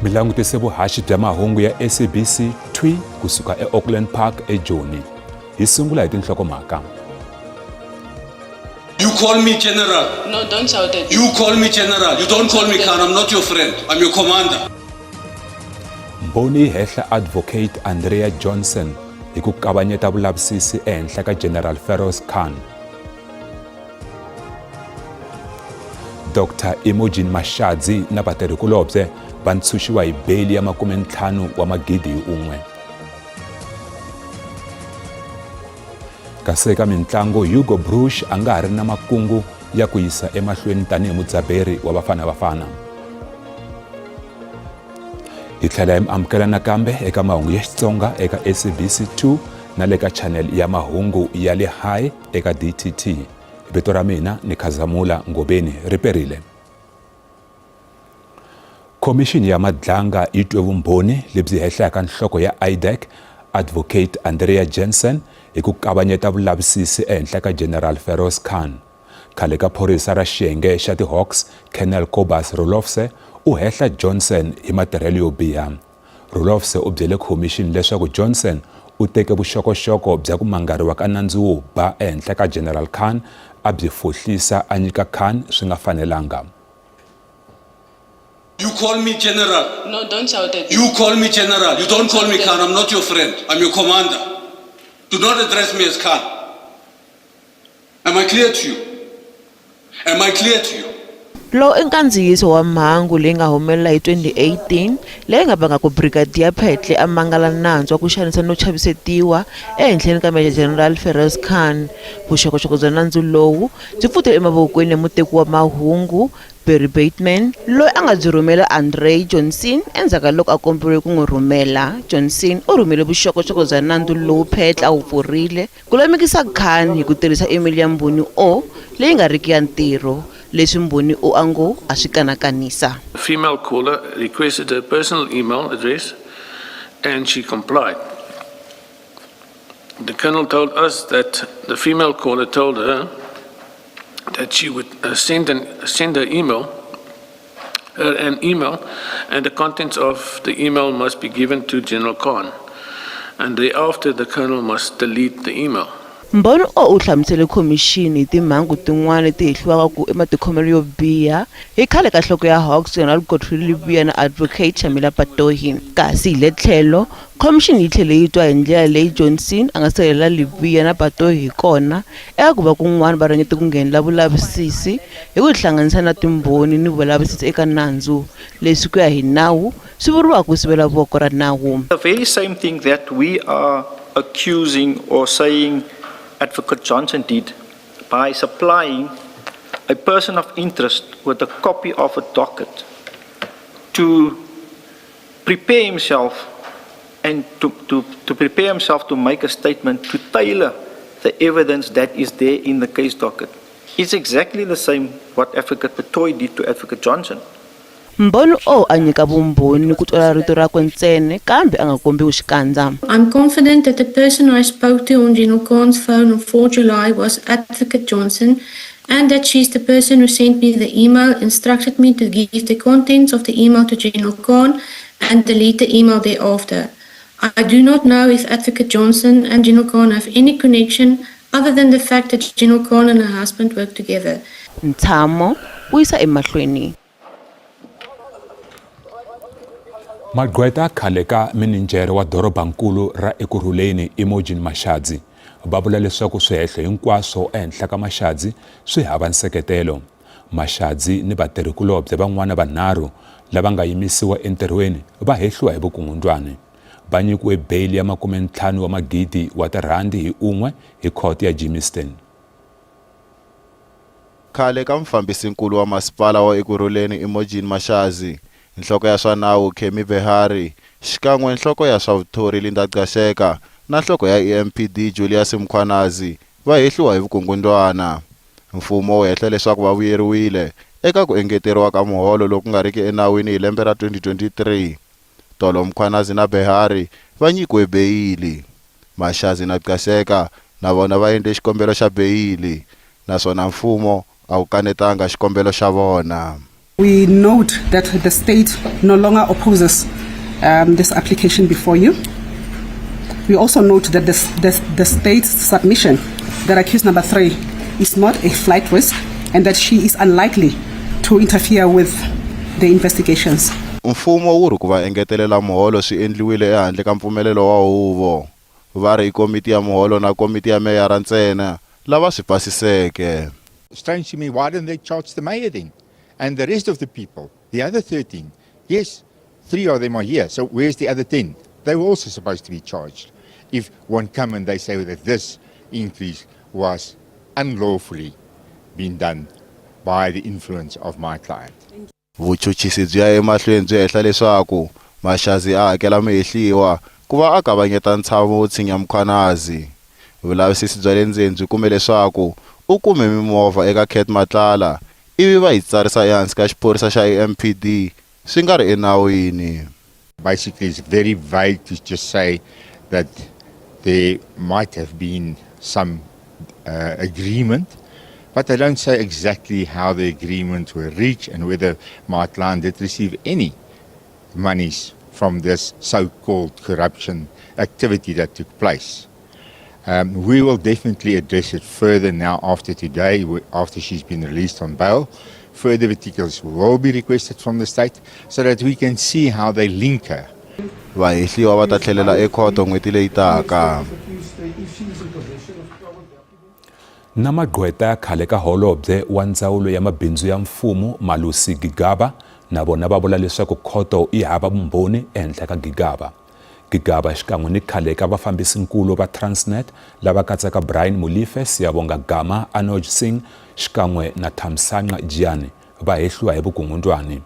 Mi langutise vuhaxi bya mahungu ya SABC 2 kusuka eAuckland Park eJoni. Hi sungula hi tinhlokomhaka. You call me general. No, don't shout at me. You call me general. You don't call me Khan. I'm not your friend. I'm your commander. Mbhoni yi hehla Advocate Andrea Johnson hi ku kavanyeta vulavisisi ehenhla ka General Feroz Khan. Dr Imogen Mashadzi na vatirhikulobye va ntshunxiwa hi beyili ya makumentlhanu wa magidi hi un'we. Kasi eka mintlango, Hugo Broos a nga ha ri na makungu ya ku yisa emahlweni tanihi mudzaberi wa Bafana Bafana. Hi tlhela hi mi amukela nakambe eka mahungu ya Xitsonga eka SABC 2 na le ka channel ya mahungu ya le high eka DTT. Vito ra mina ni Khazamula Ngobeni ri perile. Khomixini ya Madlanga yi twe vumbhoni lebyi hehlaka nhloko ya IDAC, Advocate Andrea Jensen, hi ku kavanyeta vulavisisi ehenhla ka General Feroz Khan. Khale ka phorisa ra xiyenge xa ti-Hawks, Colonel Kobus Roelofse, u hehla Johnson hi matirhelo yo biha. Roelofse u byele khomixini leswaku Johnson u teke vuxokoxoko bya ku mangariwa ka nandzu wo ba ehenhla ka General Khan a byi fohlisa a nyika Khan swi nga fanelanga. You call me general. No, don't shout at me. You call me general. You don't call me Khan. I'm not your friend. I'm your commander. Do not address me as Khan. Am I clear to you? Am I clear to you? Lowu i nkandziyiso wa mhangu leyi nga humelela hi 2018 leyi nga vanga ku Brigadier Phetle a mangala nandzu wa ku xanisa no chavisetiwa ehenhleni ka Major General Feroz Khan. Vuxokoxoko bya nandzu lowu byi pfutiwe emavokweni ya muteki wa mahungu Barry Bateman, loyi a nga byi rhumela Andre Johnson endzhaku ka loko a komberiwe ku n'wi rhumela. Johnson u rhumele vuxokoxoko bya nandzu lowu Phetle a wu pfurile ku lemukisa Khan hi ku tirhisa email ya Mbhoni O leyi nga riki ya ntirho, leswi Mbhoni O a ngo a swi kanakanisa. The female caller requested her personal email address and she complied. The colonel told us that the female caller told her that she would send an send her email her an email and the contents of the email must be given to General Khan and thereafter the colonel must delete the email. Mbhoni O u hlamusele khomixini hi timhangu tin'wana leti hehliwaka ku i matikhomelo yo biha hi khale ka nhloko ya Hawks General Godfrey Lebuya na Advocate Shamila Batohi. Kasi hi le tlhelo, khomixini yi tlhele yi twa hi ndlela leyi Johnson a nga sirhelela Lebuya na Batohi hi kona eka ku va kun'wana va ringete ku nghenela vulavisisi hi ku tihlanganisa na timbhoni ni vulavisisi eka nandzu, leswi ku ya hi nawu swi vuriwaka ku sivela voko ra nawu. The very same thing that we are accusing or saying Advocate Johnson did by supplying a person of interest with a copy of a docket to prepare himself and to, to, to prepare himself to make a statement to tailor the evidence that is there in the case docket. It's exactly the same what Advocate Patoy did to Advocate Johnson. Mbhoni O a nyika vumbhoni ku twala rito rakwe ntsena kambe a nga kombiwi xikandza. I'm confident that the person I spoke to on General Khan's phone on 4 July was Advocate Johnson and that she's the person who sent me the email, instructed me to give the contents of the email to General Khan and delete the email thereafter. I do not know if Advocate Johnson and General Khan have any connection other than the fact that General Khan and her husband work together. Ntshamo wu yisa emahlweni. Magqweta khale ka mininjhere wa dorobankulu ra Ekurhuleni Imogen Mashadzi va vula leswaku swihehlo hinkwaswo ehenhla ka Mashadzi swi hava nseketelo. Mashadzi ni vatirhikulobye van'wana vanharhu lava nga yimisiwa entirhweni va hehliwa hi vukungundwani. Va nyikiwe beyili ya makumentlhanu wa magidi wa tirhandi hi un'we hi khoto ya Germiston. Khale ka mufambisinkulu wa masipala wa Ekurhuleni Imogen Mashazi, nhloko ya swa nawu Kemi Behari, xikan'we nhloko ya swa vuthori Linda Gxasheka na nhloko ya EMPD Julius Mkhwanazi va hehliwa hi vukungundwana. Mfumo wu hehla leswaku va vuyeriwile eka ku engeteriwa ka muholo loku nga riki enawini hi lembe ra 2023. Tolo Mkhwanazi na Behari va nyikiwe beyili. Mashazi na Gxasheka na vona va endle xikombelo xa beyili naswona mfumo a wu kanetanga xikombelo xa vona. We note that the state no longer opposes this application before you. We also note that the state's submission that accused number 3 is not a flight risk and that she is unlikely to interfere with the investigations. Mfumo wu ri ku va engetelela muholo swi endliwile ehandle ka mpfumelelo wa huvo. Va ri i komiti ya muholo na komiti ya meyara ntsena lava swi pasiseke. Strange to me, why didn't they charge the mayor then? And the rest of the people, the other 13? Yes, 3 of them are here, so where's the other 10? They were also supposed to be charged. If one come and they say that this increase was unlawfully being done by the influence of my client. Vuchuchisi byi ya emahlweni byi hehla leswaku Mashazi a hakela muhehliwa ku va a kavanyeta ntshamo wo tshinya Mkhwanazi. Vulavisisi bya le ndzeni byi kume leswaku u kume mimovha eka Cat Matlala ivi va yi tsarisa ehansi ka xiphorisa xa EMPD swi nga ri enawini. Basically, it's very vague to just say that there might have been some agreement, but they don't say exactly how the agreement were reached and whether my client did receive any monies from this so-called corruption activity that took place. We will definitely address it further now after today, after she's been released on bail. Further particulars will be requested from the state so that we can see how they link her. Vahehliwa va ta tlhelela ekhoto n'hweti leyi taka. Na magqweta ya khale ka holobye wa ndzawulo ya mabindzu ya mfumo Malusi Gigaba na vona va vula leswaku khoto yi hava vumbhoni ehenhla ka Gigaba. Gigaba xikan'we ni khale ka vafambisinkulu va Transnet lava katsaka Brian Molefe, Siyabonga Gama, Anoj Singh xikan'we na Thamsanqa Jiyane va hehliwa hi vukungundwani.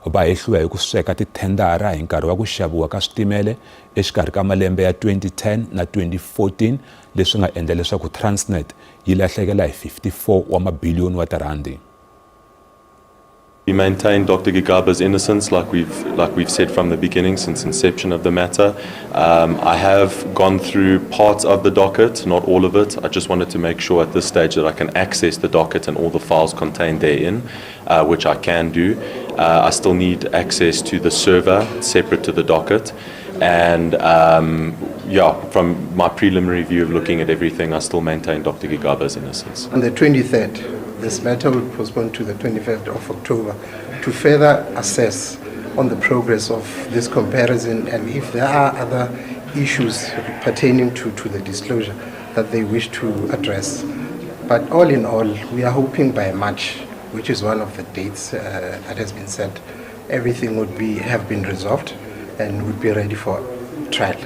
Va hehliwa hi ku sweka tithendara hi nkarhi wa ku xaviwa ka switimele exikarhi ka malembe ya 2010 na 2014 leswi nga endla leswaku Transnet yi lahlekela hi 54 wa mabiliyoni wa tirhandi. We maintain Dr. Gigaba's innocence, like we've said from the beginning, since inception of the matter. I have gone through parts of the docket, not all of it. I just wanted to make sure at this stage that I can access the docket and all the files contained therein, which I can do. I still need access to the server separate to the docket. And from my preliminary view of looking at everything, I still maintain Dr. Gigaba's innocence. On the 23rd, this matter will postpone to the 25th of October to further assess on the progress of this comparison and if there are other issues pertaining to the disclosure that they wish to address. But all in all, we are hoping by March, which is one of the dates that has been set, everything would have been resolved and would be ready for trial.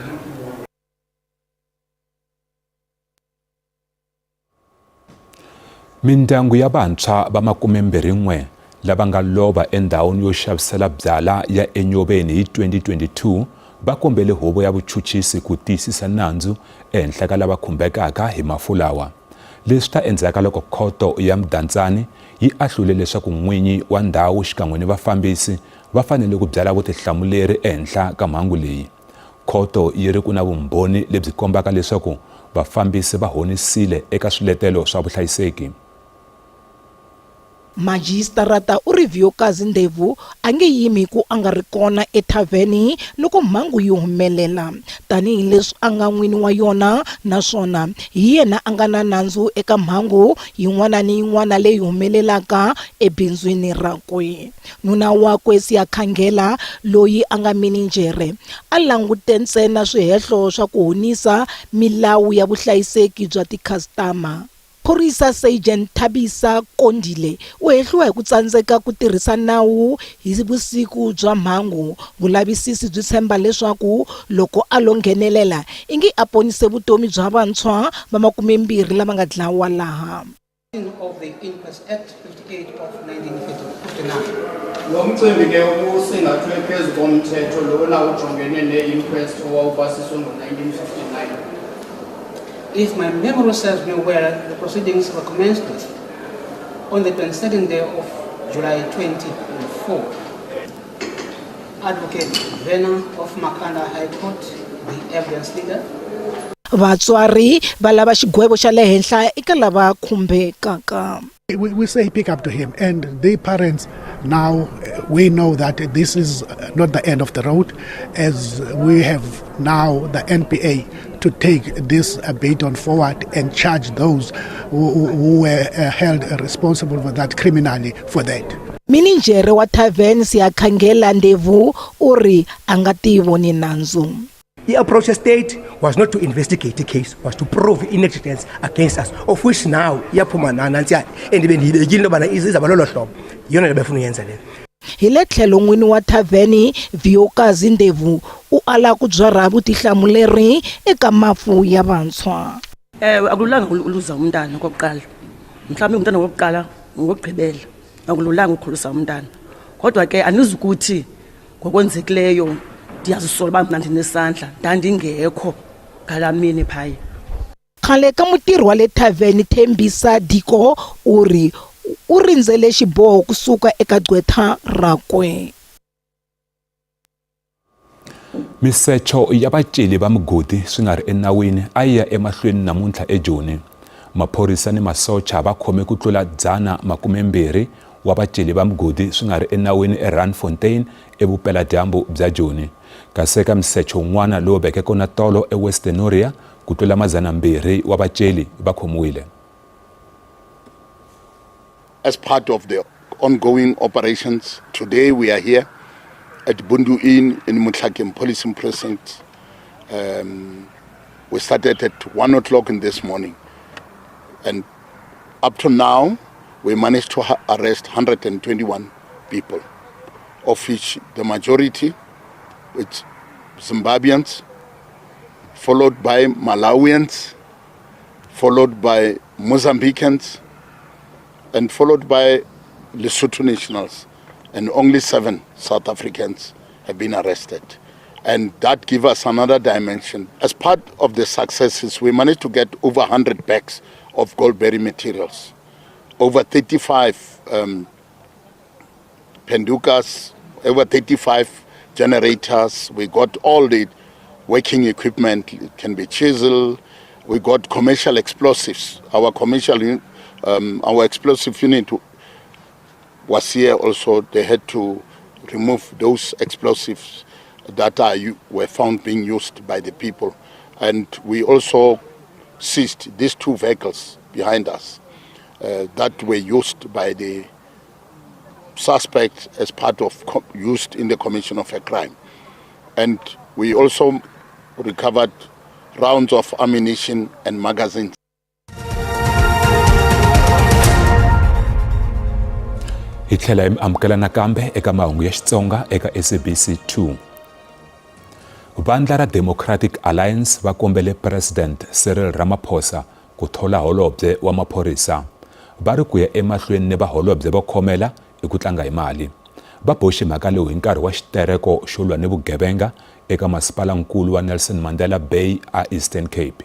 Mindyangu ya vantshwa va 21 lava nga lova endhawini yo xavisela byala ya Enyobeni hi 2022 va kombele huvo ya vuchuchisi ku tiyisisa nandzu ehenhla ka lava khumbekaka hi mafu lawa. Leswi ta endzhaku ka loko khoto ya Mdantsane yi ahlule leswaku n'winyi wa ndhawu xikan'we ni vafambisi va fanele ku byala vutihlamuleri ehenhla ka mhangu leyi. Khoto yi ri ku na vumbhoni lebyi kombaka leswaku vafambisi va honisile eka swiletelo swa vuhlayiseki. Majisitarata u ri Vuyokazi Ndevu a nge yimi hi ku a nga ri kona ethavheni loko mhangu yi humelela, tanihileswi a nga n'wini wa yona naswona hi yena a nga na nandzu eka mhangu yin'wana ni yin'wana leyi humelelaka ebindzwini rakwe. Nuna wakwe Siyakhangela, loyi a nga mininjhere, a langute ntsena swihehlo swa ku honisa milawu ya vuhlayiseki bya tikhasitama. Phorisa Sergeant Thabisa Kondile u hehliwa hi ku tsandzeka ku tirhisa nawu hi vusiku bya mhangu. Vulavisisi byi tshemba leswaku loko a lo nghenelela, ingi a ponise vutomi bya vantshwa va 20 lava nga dlawa laha. Of the Inquest Act 58 of 1959. Lo mcimbi ke ubusingathwe phezu komthetho lona ujongene ne-inquest owawupasiswe ngo-1959. If my memory serves me well, the proceedings were commenced on the 22nd day of July 2004. Advocate Werner of Makhanda High Court, the evidence leader. Vatswari va lava xigwevo xa le henhla eka lava khumbekaka. We say pick up to him, and the parents now, we know that this is not the end of the road, as we have now the NPA to take this baton forward and charge those who were held responsible for that criminally for that. Mininjhere wa tavern Siyakhangela Ndevu u ri a nga tivoni nandzu. The approach of state was not to investigate the case, was to prove inexistence against us, of which now iyaphuma nantsiya and bendiyibekile into yobana izawuba lolo hlobo. Yiyona nto befuna uyenza leyo. Hi le tlhelo n'wini wa thavheni Vuyokazi Ndevu u ala ku byarha vutihlamuleri eka mafu ya vantshwa. Ewe, akululanga uluza umntana okokuqala. Mhlawumbi ngumntana wokuqala ngokugqibela. Akululanga ukukhulisa umntana. Kodwa ke andizukuthi ngokwenzekileyo ndiyazisola uba mna ndinesandla, ndandingekho ngalaa mini phaya. Khale ka mutirhi wa le thavheni Thembisa Diko u ri u rindzele xiboho kusuka eka gqwetha rakwe. Misecho ya vaceli va migodi swi nga ri enawini a yi ya emahlweni namuntlha eJoni. Maphorisa ni masocha va khome ku tlula 120 wa vaceli va migodi swi nga ri enawini eRandfontein evupeladyambu bya Joni. Kasi eka misecho wun'wana lowu veke kona tolo eWestonaria, ku tlula 200 wa vaceli va khomiwile. As part of the ongoing operations, today we are here at Bundu Inn in Mohlakeng Policing Precinct. We started at 1 o'clock in this morning, and up to now, we managed to arrest 121 people, of which the majority it's Zimbabweans, followed by Malawians, followed by Mozambicans, and followed by Lesotho nationals, and only 7 South Africans have been arrested. And that gives us another dimension. As part of the successes, we managed to get over 100 bags of gold-bearing materials, over 35 pendukas, over 35 generators. We got all the working equipment. It can be chisel. We got commercial explosives. Our explosive unit was here also. They had to remove those explosives that were found being used by the people. And we also seized these 2 vehicles behind us that were used by the suspect as part of used in the commission of a crime. And we also recovered rounds of ammunition and magazines. Hi tlhela hi mi amukela nakambe eka mahungu ya Xitsonga eka SABC 2. Vandla ra Democratic Alliance va kombele President Cyril Ramaphosa ku thola holobye wa maphorisa. Va ri ku ya emahlweni ni vaholobye vo khomela i ku tlanga hi mali. Va boxe mhaka leyi hi nkarhi wa xitereko xo lwa ni vugevenga eka masipalankulu wa Nelson Mandela Bay a Eastern Cape.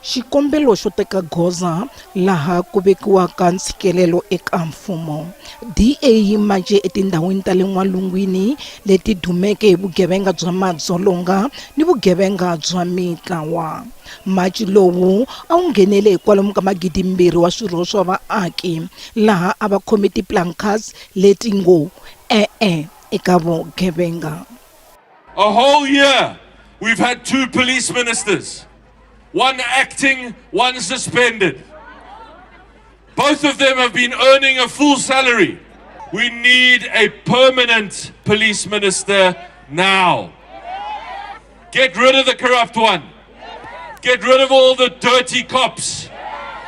Xikombelo xo teka goza laha ku vekiwaka ntshikelelo eka mfumo. DA yi mache etindhawini ta le n'walungwini leti dumeke hi vugevenga bya madzolonga ni vugevenga bya mitlawa. Machi lowu a wu nghenele hi kwalomu ka 2,000 wa swirho swa vaaki laha a va khome ti-placards leti ngo e-e eka vugevenga. A whole year we've had 2 police ministers. One acting, one suspended. Both of them have been earning a full salary. We need a permanent police minister now. Get rid of the corrupt one. Get rid of all the dirty cops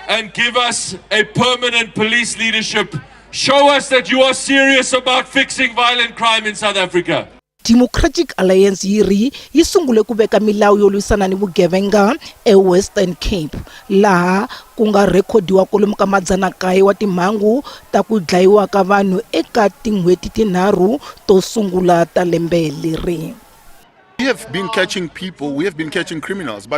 and give us a permanent police leadership. Show us that you are serious about fixing violent crime in South Africa. Democratic Alliance yi ri yi sungule ku veka milawu yo lwisana ni vugevenga eWestern Cape laha ku nga rhekhodiwa kwalomu ka 900 wa timhangu ta ku dlayiwa ka vanhu eka tin'hweti tinharhu to sungula ta lembe leri. We have been catching people, we have been catching criminals,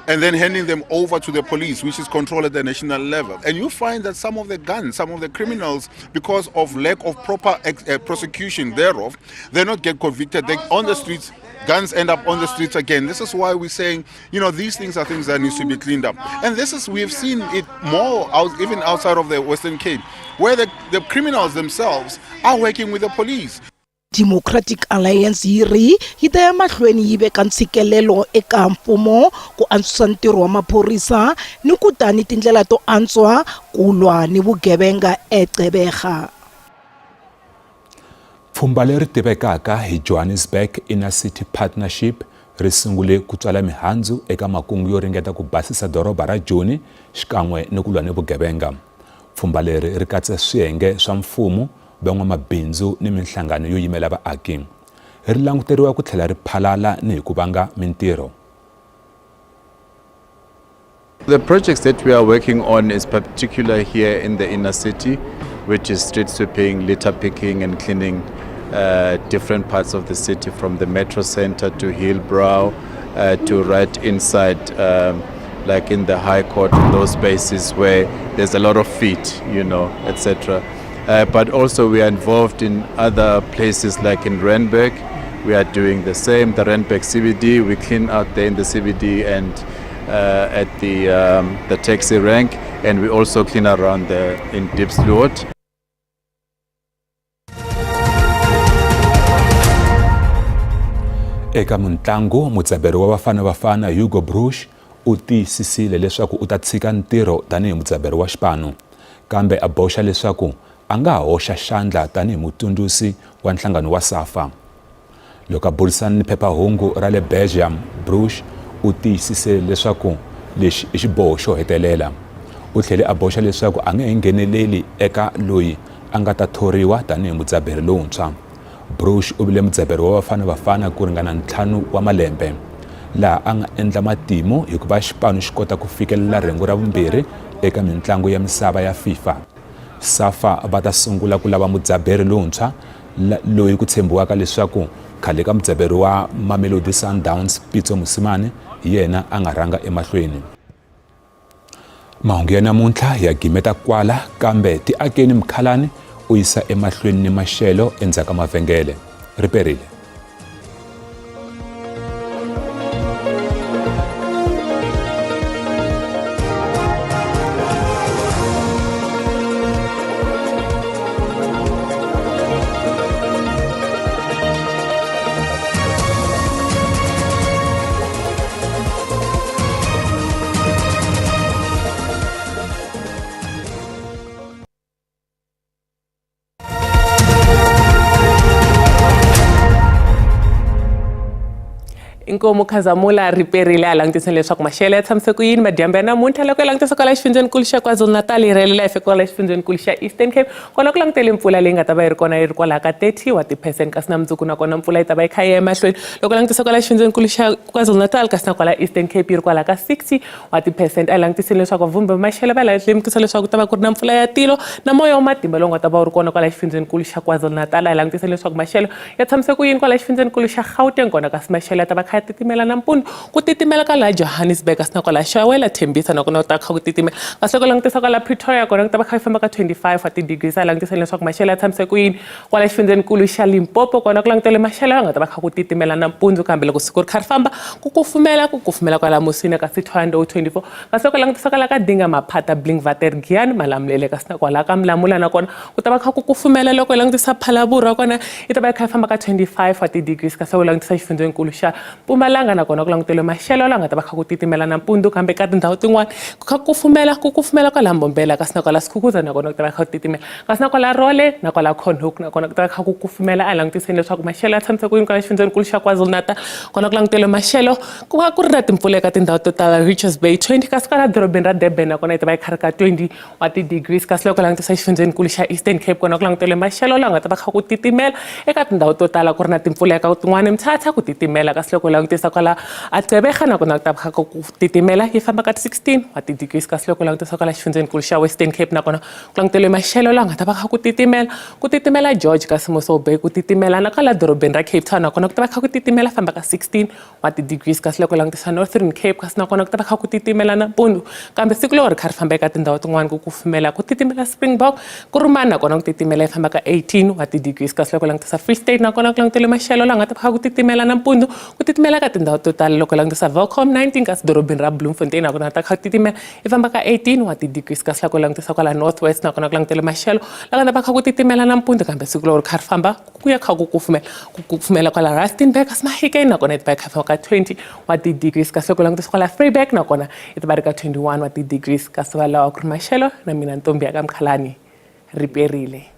and then handing them over to the police, which is controlled at the national level. And you find that some of the guns, some of the criminals, because of lack of proper prosecution thereof, they not get convicted. They're on the streets Guns end up on the streets again. This is why we're saying, you know, these things are things that needs to be cleaned up. And this is, we've seen it more out, even outside of the Western Cape, where the, the criminals themselves are working with the police. Democratic Alliance yi ri yi ta ya mahlweni yi veka ntshikelelo eka mfumo ku antswisa ntirho wa maphorisa ni ku ta ni tindlela to antswa ku lwa ni vugevenga eGqeberha. Pfhumba leri tivekaka hi Johannesburg Inner City Partnership ri sungule ku tswala mihandzu eka makungu yo ringeta ku basisa doroba ra Joni xikan'we ni ku lwa ni vugevenga. Pfhumba leri ri katsa swiyenge swa mfumo, van'wamabindzu ni minhlangano yo yimela vaaki. Ri languteriwa ku tlhela ri phalala ni hi ku vanga mintirho. The projects that we are working on is particular here in the inner city, which is street sweeping, litter picking and cleaning different parts of the city from the metro center to Hillbrow to right inside like in the high court, those spaces where there's a lot of feet, you know, etc. But also we are involved in other places like in Randburg. We are doing the same, the Randburg CBD, we clean out there in the CBD and at the, the taxi rank, and we also clean around the, in Diepsloot. Eka mintlangu, mudzaberi wa Bafana Bafana Hugo Broos u tiyisisile leswaku u ta tshika ntirho tanihi mudzaberi wa xipano, kambe a boxa leswaku a nga ha hoxa xandla tanihi mutsundzuxi wa nhlangano wa SAFA. Loko a burisana ni phephahungu ra le Belgium, Broos u tiyisise leswaku lexi i xiboho xo hetelela. U tlhele a boxa leswaku a nge he ngheneleli eka loyi a nga ta thoriwa tanihi mudzaberi lowuntshwa. Broos u vile mudzaberi wa Bafana Bafana ku ringana ntlhanu wa malembe, laha a nga endla matimu hi ku va xipano xi kota ku fikelela rhengu ra vumbirhi eka mintlangu ya misava ya FIFA. SAFA va ta sungula ku lava mudzaberi lowuntshwa loyi ku tshembiwaka leswaku khale ka mudzaberi wa Mamelodi Sundowns Pitso Mosimane hi yena a nga rhanga emahlweni. Mahungu ya namuntlha ya gimeta kwala kambe tiakeni Mkhalani u yisa emahlweni ni maxelo endzhaku ka mavhengele. Ri perile. Inkomu Khazamula riperile a langutisa leswaku maxelo ya tshamise ku yini madyambu ya namuntlha loko hi langutisa kwala xifundzhenikulu xa KwaZulu-Natal hi rhelela hi fika kwala xifundzhenikulu xa Eastern Cape kona ku langutele mpfula leyi nga ta va yi ri kona yi ri kwalaho ka 30 wa ti-percent kasi na mundzuku nakona mpfula yi ta va yi kha yi ya emahlweni loko langutisa kwala xifundzhenikulu xa KwaZulu-Natal kasi na kwala Eastern Cape yi ri kwalaho ka 60 wa ti-percent a hi langutisile leswaku vavhumbi va maxelo va lemukisa leswaku ku ta va ku ri na mpfula ya tilo na moya wa matimba lowu nga ta va wu ri kona kwala xifundzhenikulu xa KwaZulu-Natal a hi langutisile leswaku maxelo ya tshamise ku yini kwala xifundzhenikulu xa Gauteng kona kasi maxelo ya ta va kha ya titimela nampundzu ku titimela ka laha Johannesburg kasi na kwala Shawela Tembisa nakona ku ta kha ku titimela kasi loko langutisa kwala Pretoria kona ku ta va kha yi famba ka 25 wa ti-degrees a langutisile leswaku maxelo ya tshamise ku yini kwala xifundzhenikulu xa Limpopo kona ku langutele maxelo ya nga ta va kha ku titimela nampundzu kambe loko siku ri kha ri famba ku kufumela ku kufumela kwala Musina kasi Thohoyandou 24 kasi loko langutisa kwala ka Dinga Maphata Blinkwater Giyani Malamulele kasi na kwala ka Mlamula nakona ku ta va kha ku kufumela loko hi langutisa Phalaborwa kona yi ta va yi kha yi famba ka 25 wa ti-degrees kasi loko langutisa xifundzhenikulu xa Mpumalanga nakona ku langutele maxelo lawa nga ta va kha ku titimela nampundzu kambe ka tindhawu tin'wani ku kha ku kufumela ku kufumela kwala Mbombela kasi na kwala Skukuza nakona ku ta va kha ku titimela kasi na kwala Role na kwala Cornhoek nakona ku ta va kha ku kufumela a hi langutiseni leswaku maxelo ya tshamise ku yini kwala xifundzhenikulu xa KwaZulu-Natal kona ku langutele maxelo ku va ku ri na timpfula eka tindhawu to tala Richards Bay 20 kasi kwala dorobeni ra Durban nakona yi ta va yi kha ri ka 20 wa ti-degrees kasi loko langutisa xifundzhenikulu xa Eastern Cape kona ku langutele maxelo lawa nga ta va kha ku titimela eka tindhawu to tala ku ri na timpfula eka tin'wani Mthatha ku titimela kasi loko langutisa kwala a Gqeberha nakona ku ta va kha ku titimela yi famba ka 16 wa ti-degrees kasi loko langutisa kwala xifundzhenikulu xa Western Cape nakona ku languteriwe maxelo laha nga ta va kha ku titimela ku titimela George kasi Mossel Bay ku titimela na kwala dorobeni ra Cape Town nakona ku ta va kha ku titimela famba ka 16 wa ti-degrees kasi loko langutisa Northern Cape kasi nakona ku ta va kha ku titimela nampundzu kambe siku loko ri kha ri famba eka tindhawu tin'wana ku kufumela ku titimela Springbok ku ri mani nakona ku titimela yi famba ka 18 wa ti-degrees kasi loko langutisa Free State nakona ku langutele maxelo laha nga ta va kha ku titimela nampundzu ku titimela ka tindhawu to tala loko langutisa Welkom 19 kasi dorobeni ra Bloemfontein nakona ta kha ku titimela yi famba ka 18 wa ti-degrees kasi loko langutisa kwala North West nakona ku langutele maxelo la nga ta va kha ku titimela nampundzu kambe siku loko ri kha ri famba ku ya kha ku kufumela ku kufumela kwala Rustenburg kasi Mahikeng nakona yi ta va yi kha famba ka 20 wa ti-degrees kasi loko langutisa kwala Vryburg nakona yi ta va ri ka 21 wa ti-degrees kasi walawo ku ri maxelo na mina ntombi ya ka Mkhalani riperile.